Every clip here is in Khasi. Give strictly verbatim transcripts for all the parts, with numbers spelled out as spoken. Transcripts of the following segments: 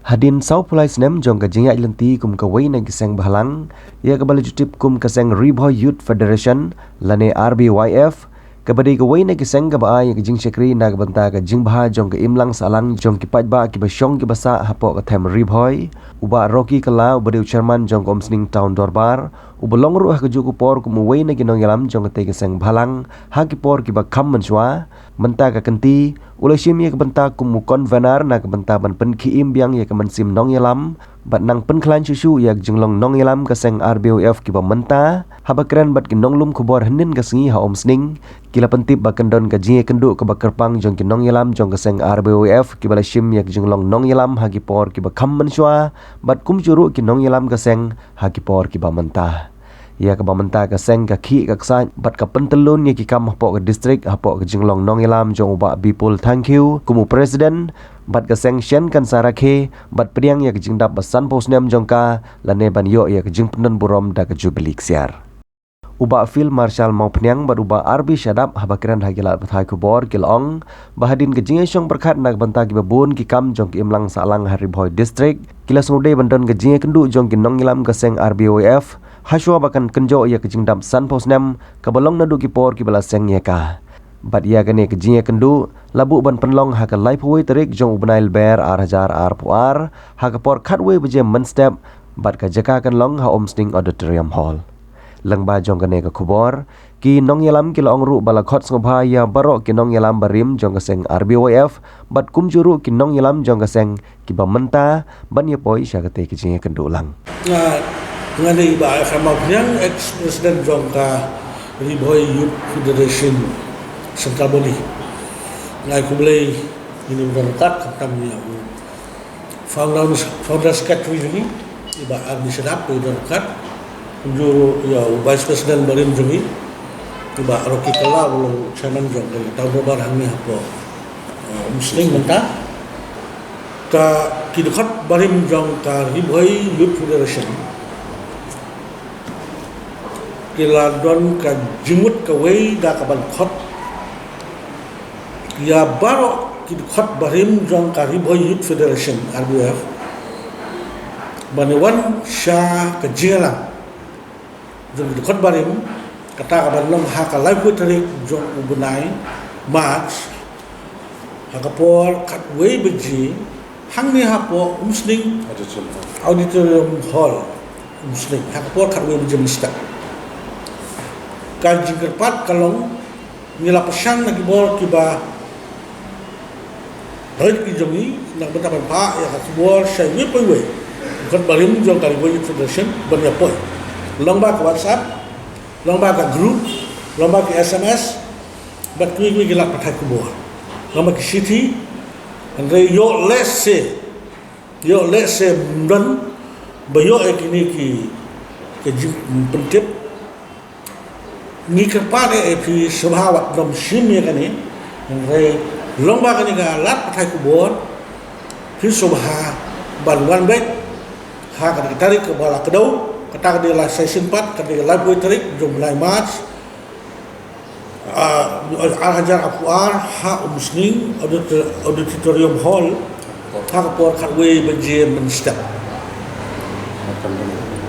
Hadien sawphew lai snem jong ka jingïaid lynti kum kawei na ki seng bhalang, ïa kaba la ju tip kum ka seng Ri Bhoi Youth Federation lane R B Y F, kaba dei kawei na ki seng kaba ai ïa ka jingshakri na ka bynta ka jingbha jong ka imlang sahlang jong ki paidbah kiba shong kiba sah hapoh ka them Ri Bhoi, u Bah Rocky Kylla uba dei u chairman jong ka Umsning Town Dorbar, uba long ruh ha kajuh ka por kum uwei na ki nongïalam jong katei ka seng bhalang ha ki por kiba kham mynshuwa, mynta ka kynti u la shim ïa ka bynta kum u convener na ka bynta ban pynkhie im biang ïa ka mynsiem nongïalam bad nang pynkhlaiñ shuh shuh ïa ka jinglong nongïalam ka seng R B Y F kiba mynta. Haba kren bad ki nonglum khubor hynnin ka sngi ha Umsning, ki la pyntip ba kan don ka jingïakynduh kaba kyrpang jong ki nongïalam jong ka seng R B Y F kiba la shim ïa ka jinglong nongïalam ha ki por kiba kham mynshuwa bad kumjuh ruh ki nongïalam ka seng ha ki por kiba mynta. Ïa kaba mynta ka seng ka khih ka ksaiñ bad ka pyntyllun ïa ki kam hapoh ka district hapoh ka jinglong nongïalam jong u Bah Bipul Thangkhiew kum u president, bad ka seng shen kan sa rakhe bad pdiang ïa ka jingdap ba sanphew snem jong ka lane ban ïoh ïa ka jingpyndonburom da ka Jubilee Ksiar. U Bah Field Marshal Mawphniang bad u Bah R B Shadap haba kren ha ki lad pathai khubor ki la ong ba hadien ka jingïashong pyrkhat na ka bynta kiba bun ki kam jong ka imlang sahlang ha Ri Bhoi District, ki la sngewdei ban don ka jingïakynduh jong ki nongïalam ka seng R B Y F hashwa ba kan kynjoh ïa ka jingdap sanphew snem kaba long naduh ki por kiba la seng ïa ka. Bad ïa kane ka jingïakynduh la buh ban pynlong ha ka laiphew wei tarik jong u bnai Lber ar hajar arphew ar ha ka por khatwei baje mynstep, bad ka jaka kan long ha Umsning Auditorium Hall. Lyngba jong kane ka khubor, ki nongïalam ki la ong ruh ba la khot sngewbha ïa baroh ki nongïalam barim jong ka seng R B Y F bad kumjuh ruh ki nongïalam jong ka seng kiba mynta ban ïa poi sha katei ka jingïakynduh lang. Nga, nga dei Bah F M Mawphniang, ex president jong ka Ri Bhoi Youth Federation Central Body. Nga ai khublei ïa ine i don ryngkat, khamtam ïa u founder, founder secretary jong ngi, i Bah R B Shadap, i don ryngkat. Kumjuh ruh ïa u vice president barim jong ngi, i Bah Rocky Kylla, uba long chairman jong ka Town Dorbar hangne hapoh, eh, Umsning mynta. Ka, ki dkhot barim jong ka Ri Bhoi Youth Federation ki la don ka jingmut kawei da kaban khot ïa baroh ki dkhot barim jong ka Ri Bhoi Youth Federation, R B Y F, ban ïa wan sha ka jingïalang jong ki dkhot barim, kata kaban long ha ka laiphew tarik jong u bnai March, ha ka por khatwei baje, hangne hapoh Umsning Auditorium Hall, Umsning, ha ka por khatwei baje mynstep. Ka jingkyrpad ka long, ngi la pyrshang na ki bor kiba rit ki jong ngi na ka bynta ban phah ïa ka khubor sha iwei pa iwei ki dkhot barim jong ka Ri Bhoi Youth Federation ban ïa poi, lyngba ka WhatsApp, lyngba ka group, lyngba ki S M S, bad kiwei kiwei ki lad pathai khubor, lyngba ki shithi. Hynrei ïoh lehse, ïoh lehse ym don ba ïoh ïa kine ki, ki jingpyntip. Ngi kyrpad ïa phi sngewbha wat nym shim ïa kane. Hynrei lyngba kane ka lad pathai khubor, phin sngewbha ban wan beit ha kane ka tarik kaba la kdew, kata ka dei la shisien pat, ka dei ka laiphew tarik jong u bnai March, ah, ar hajar arphew ar, ha Umsning Audit-, Auditorium Hall, ha ka por khatwei baje mynstep.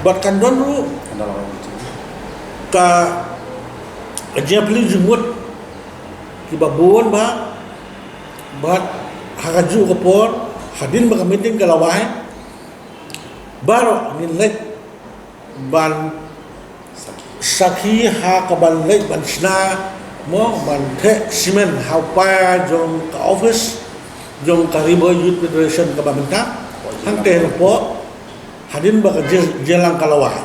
Bad kan don ruh ka, ka jingpyllun jingmut kiba bun bha, bad ha kajuh ka por, hadien ba ka meeting ka la wai, baroh ngin leit ban sakhi ha kaban leit ban shna, mo, ban theh simen ha u paia jong ka office jong ka Ri Bhoi Youth Federation kaba mynta, hangtei hapoh, hadien ba ka jing-, jingïalang ka la wai.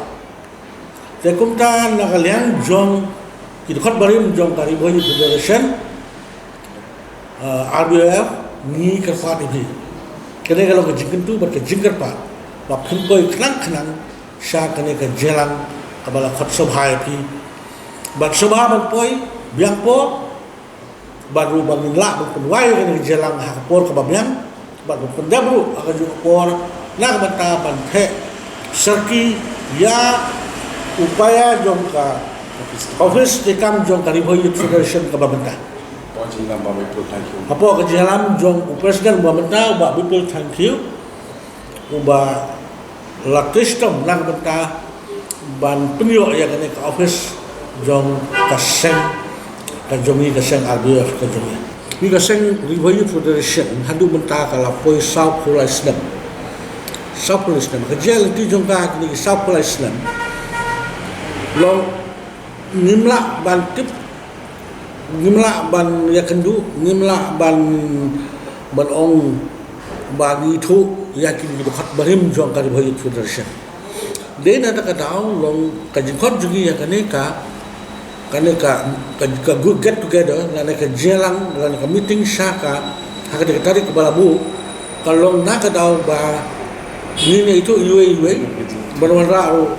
Te kumta na ka liang jong ki dkhot barim jong ka Ri Bhoi Youth Federation, eh, R B Y F, ngi kyrpad ïa phi. Kane ka long ka jingkyntu bad ka jingkyrpad ba phin poi khnang khnang sha kane ka jingïalang kaba la khot sngewbha ïa phi. Bad sngewbha ban poi biang por, bad ruh ba ngin lah ban pynwai ïa kane ka jingïalang ha ka por kaba biang, bad ban pyndep ruh ha kajuh ka por na ka bynta ban theh sarki ïa u paia jong ka office treikam jong ka Ri Bhoi Youth Federation kaba mynta. Hapoh ka jingïalam jong u president ba mynta, u Bah Bipul Thangkhiew. Uba la custom na ka bynta ban pynïoh ïa kane ka office jong ka seng, ka jong i ka seng R B F ka jong i. Ni ka seng Ri Bhoi Youth Federation haduh mynta ka la poi saw phew lai snem. Saw phew lai snem. Ka jia lynti jong ka kine ki saw phew lai snem. Long ngim lah ban tip, ngim lah ban ïakynduh, ngim lah ban, ban ong ba ngi ithuh ïa kine ki dkhot barim jong ka Ri Bhoi Youth Federation. Dei na kata ka daw long ka jingkhot jong ngi ïa kane ka, kane ka, ka, ka get together, lane ka jia lang, lane ka meeting sha ka, ha kane ka tarik ba la buh, ka long na ka daw ba ngin ïa ithuh iwei iwei, ban wanrah ruh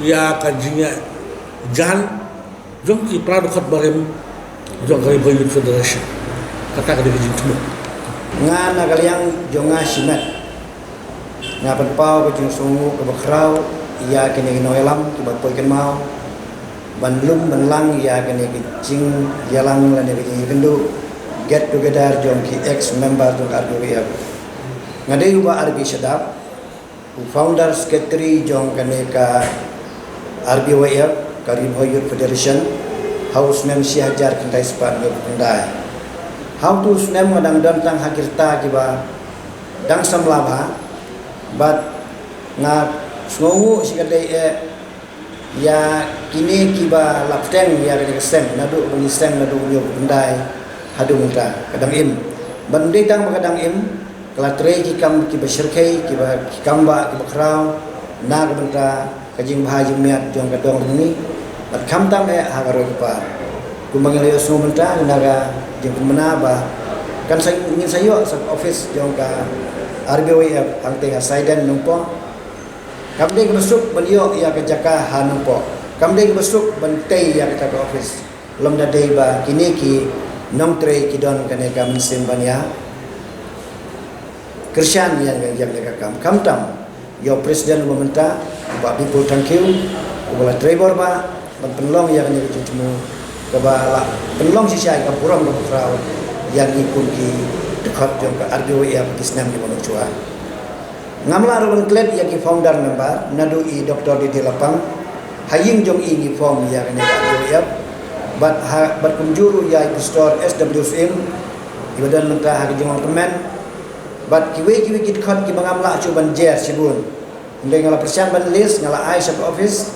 ïa ka jingïajan jong ki para dkhot barim jong ka Ri Bhoi Youth Federation. Kata ka dei ka jingthmu. Nga na ka liang jong nga shimet, nga pynpaw ka jingsngewnguh kaba khraw ïa kine ki nongïalam kiba poi kynmaw ban lum ban lang ïa kine ki jingïalang lane ki jingïakynduh get together jong ki ex member jong ka R B Y F. Nga dei uba R B Shadap, u founder secretary jong kane ka R B Y F, ka Ri Bhoi Youth Federation, ha u snem shi hajar khyndai spah hynñiewphew khyndai. Ha utu u snem nga dang don tang ha ki rta kiba dang samla bha, bad nga sngewnguh shikatdei eh ïa kine kiba la pteng ïa kane ka seng naduh ba ngi seng naduh hynñiewphew khyndai haduh mynta ka dang im. Bad ym dei tang ba ka dang im, ka la trei ki kam kiba shyrkhei, kiba, ki kam ba, kiba khraw na ka bynta ka jingbha jingmiat jong ka dong rangbah. Bad khamtam eh ha ka roi ka par. Kumba ngi la ïohsngew mynta na ka jingpynbna ba kan sa, ngin sa ïoh sa ka office jong ka R B Y F hangtei ha Saiden Nongpoh. Kam dei kaba suk ban ïoh ïa ka jaka ha Nongpoh. Kam dei kaba suk ban tei ïa kata ka office. Lymda dei ba kine ki nongtrei ki don kane ka mynsiem ban ïa kyrshan ïa, ïa, ïa kane ka kam. Khamtam ïa u president uba mynta, u Bah Bipul Thangkhiew, uba la trei bor bha ban pynlong ïa kane ka jingthmu kaba la pynlong shisha ïa ka burom kaba khraw ïa ngi kum ki dkhot jong ka R B Y F ha ki snem kiba mynshuwa. Ngam lah ruh ban klet ïa ki founder member, naduh i Doctor D D Lapang, ha ïing jong i ngi form ïa kane ka R B Y F, bad ha, bad kumjuh ruh ïa i Pastor S W Syiem, iba don mynta ha ka jingwan kmen, bad kiwei kiwei ki dkhot kiba ngam lah shuh ban jer shibun. Hynrei nga la pyrshang ban list, nga la ai sha ka office,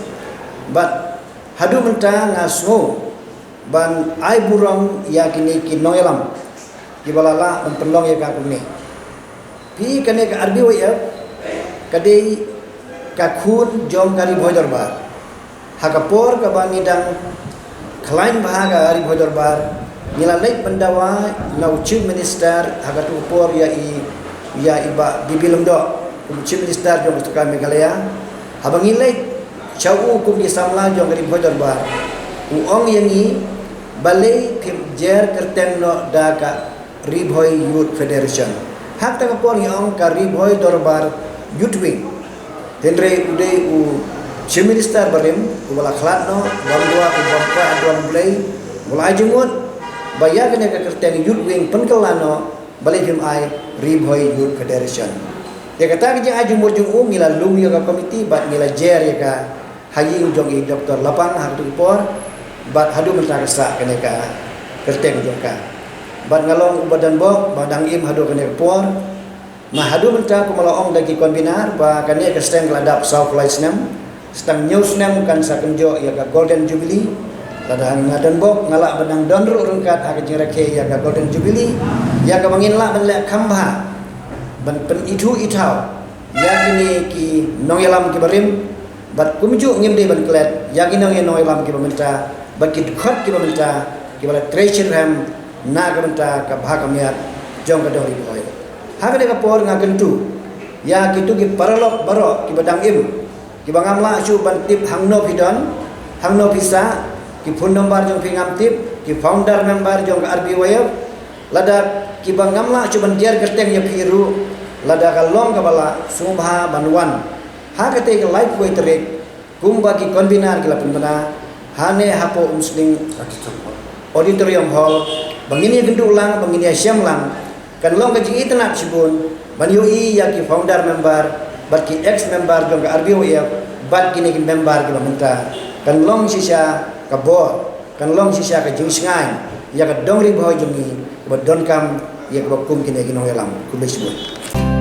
bad haduh mynta nga sngew ban ai burom ïa kine ki nongïalam kiba la lah ban pynlong ïa ka kumne. Phi, kane ka R B Y F ka dei ka khun jong ka Ri Bhoi Dorbar. Ha ka por kaba ngi dang khlaiñ bha ka Ri Bhoi Dorbar, ngi la leit ban dawa na u Chief Minister ha katu ka por ïa i, ïa i Bah B B Lyngdoh kum u Chief Minister jong ka sorkar Meghalaya. Haba ngi leit sha u kum ki samla jong ka Ri Bhoi Dorbar, u ong ïa ngi, balei phim jer kyrteng noh da ka Ri Bhoi Youth Federation. Ha kata ka por ngi ong ka Ri Bhoi Dorbar Youth Wing. Hynrei u dei u Chief Minister barim uba la khlad noh, bam dua, u bam kwah don Blei, u la ai jingmut ba ïa kane ka kyrteng Youth Wing pynkylla noh, balei phim ai Ri Bhoi Youth Federation. Ïa kata ka jingai jingmut jong u ngi la lum ïa ka komiti bad ngi la jer ïa ka ha ïing jong i Doctor Lapang ha katu ka por, bad haduh mynta ka sah kane ka kyrteng jong ka. Bad nga long uba donbok ba dang im haduh kane ka por. Nga haduh mynta kumba la ong da ki convener ba kane ka seng ka la dap saw phew lai snem. Sa tang hynñiew snem kan sa kynjoh ïa ka Golden Jubilee. Lada nga donbok nga lah ban nang don ruh ryngkat ha ka jingrakhe ïa ka Golden Jubilee, ïa kaba ngin lah ban leh kham bha ban pynithuh ithaw ïa kine ki nongïalam kiba rim. Bad kumjuh ngim dei ban klet ïa ki nongïalam kiba mynta bad ki dkhot kiba mynta kiba la trei shitrhem na ka bynta ka bha ka miat jong ka dong Ri Bhoi. Ha kane ka por nga kyntu ïa kitu ki paralok baroh kiba dang im, kiba ngam lah shuh ban tip hangno phi don, hangno phi sah, ki phone number jong phi ngam tip, ki founder member jong ka R B Y F. Lada kiba ngam lah shuh ban jer kyrteng ïa phi ruh, lada ka long kaba lah, sngewbha ban wan ha katei ka laiphew tarik, kumba ki convener ki la pynbna, hane hapoh Umsning Auditorium Hall, ba ngin ïakynduh lang, ba ngin ïashem lang. Kan long ka jingitynnad shibun ban ïohi ïa ki founder member bad ki ex member jong ka R B O F bad kine ki member kiba mynta, kan long shisha ka bor, kan long shisha ka jingsngewsih ïa ka dong ri bhoi jong ngi ba donkam ïa kiba kum kine ki nongïalam. Khublei shibun.